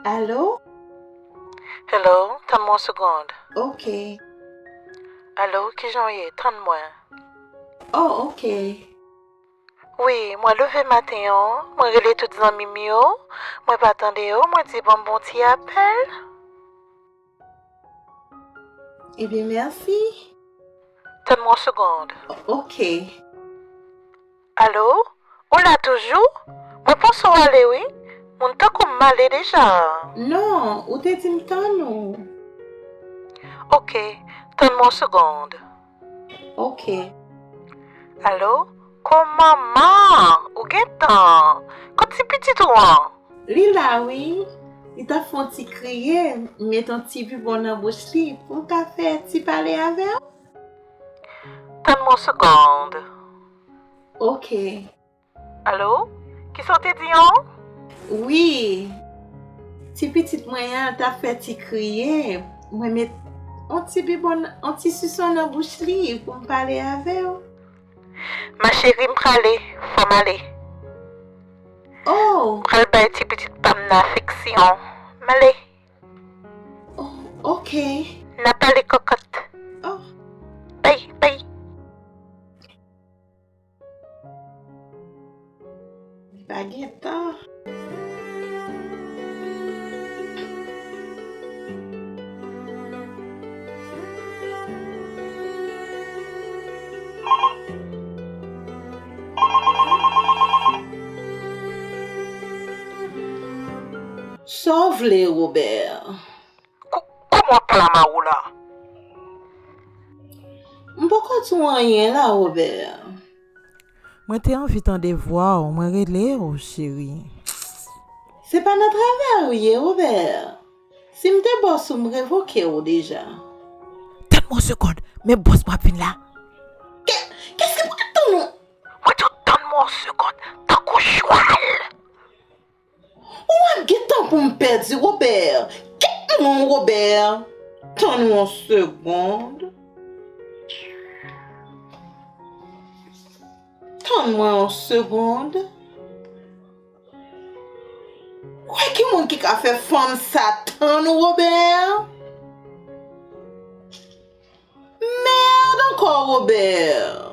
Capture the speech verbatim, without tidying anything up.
Alo? Hello, tann mwen yon segond. Ok. Alo, kijan w ye? Tann mwen. Oh, ok. Wi, mwen leve maten an, mwen rele tout zanmi m yo, mwen pa tande yo, mwen di ban m bon ti apèl. Ebyen, mèsi. Tann mwen yon segond. Ok. Alo? Ou la toujou? Mwen panse w ale wi. Moun tankou m ale deja. Non, ou te di m tann ou. Ok, tann mwen yon segond. Ok. Alo? Kòman man? Ou gentan? Kot ti pitit ou an? Li la wi. Li t ap fè yon ti kriye, m met yon ti bibwon nan bouch li pou m ka fè ti pale avè w. Tann mwen yon segond. Ok. Alo? Kisa w te di an? Wi. Ti pitit mwen an t ap fè ti kriye. Mwen met yon ti bibwon, yon ti sison nan bouch li pou m pale avè w. Ma chérie, m prale, fò m ale. Oh, M pral bay ti pitit pa m nan afeksyon. M ale. Oh, ok. N a pale kòkòt. Oh, Bay, bay. Li pa gen tan. Sa w vle, Robert? Kòman w ap pale a Maro la? M poko di w anyen la, Robert. Mwen te anvi tande vwa w, mwen rele w, cheri. Se pa nan travay ou ye, Robert. Si m te bòs ou, m revoke w deja. Tann mwen yon segond, men bòs mwen ap vin la. Kèske pral tann ou? Mwen di w tann mwen yon segond, tankou chwal. Ou ap gen tan pou m pèdi, Robert. Kèt non, Robert. Tann yon segond. Tann mwen yon segond. Kwè ki moun ki ka fè fanm sa tann ou, Robert? Mèd ankò, Robert.